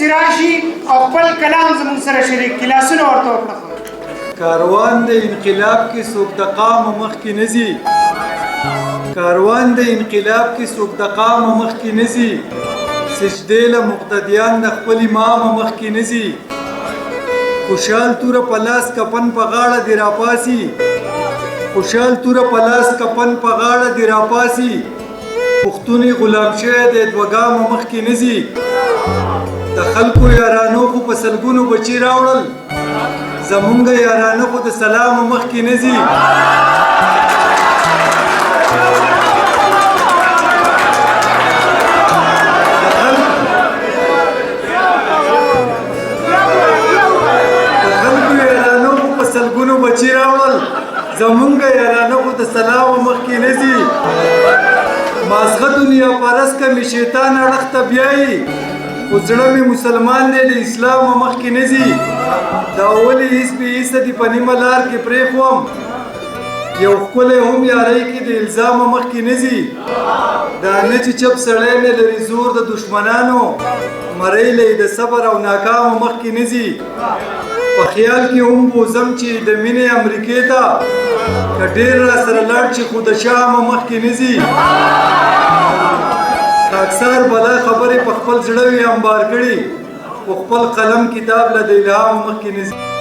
چې راشي او خپل کلام زموږ سره شریک کړي. لاسونه ورته وکړه. کاروان د انقلاب کې څوک د قام مخ کې نه ځي، کاروان د انقلاب کې څوک د قام مخ کې نه ځي، سجدې له مقتدیان د خپل امام مخ کې نه ځي. خوشحال توره په لاس کفن په غاړه دی راپاسي، خوشحال توره په لاس کفن په غاړه دی راپاسي، پښتوني غلام شوی دی دوه ګامه مخکې نه ځي. د خلکو یارانو خو په سلګونو بچي راوړل، زمونږ یارانه خو د سلام مخکې نه ځي. د خلکو یارانو خو په سلګونو بچي راوړل، زمونږ یارانه خو د سلام مخکې نه ځي. مازغه دنیا پرست که مې شیطان اړخ ته بیایي، خو زړه مې مسلمان دی د اسلام مخکې نه ځي. دا ولې هیڅ بې هیڅه دي په نیمه لار کې پرېښوم، یو ښکلی هم یارۍ کې د الزامه مخکې نه ځي. دا نه چې چپ سړی نه لري زور د دښمنانو، مرۍ له یې د صبر او ناکامه مخکې نه ځي. په خیال کې هم بوځم چې د مینې امریکې ته، که ډېر را سره لاړ چې خو د شامه مخکې نه ځي. خاکسار بلا خبرې په خپل زړه وي انبار کړي، خو خپل قلم کتاب له د الهام مخکې نه ځي.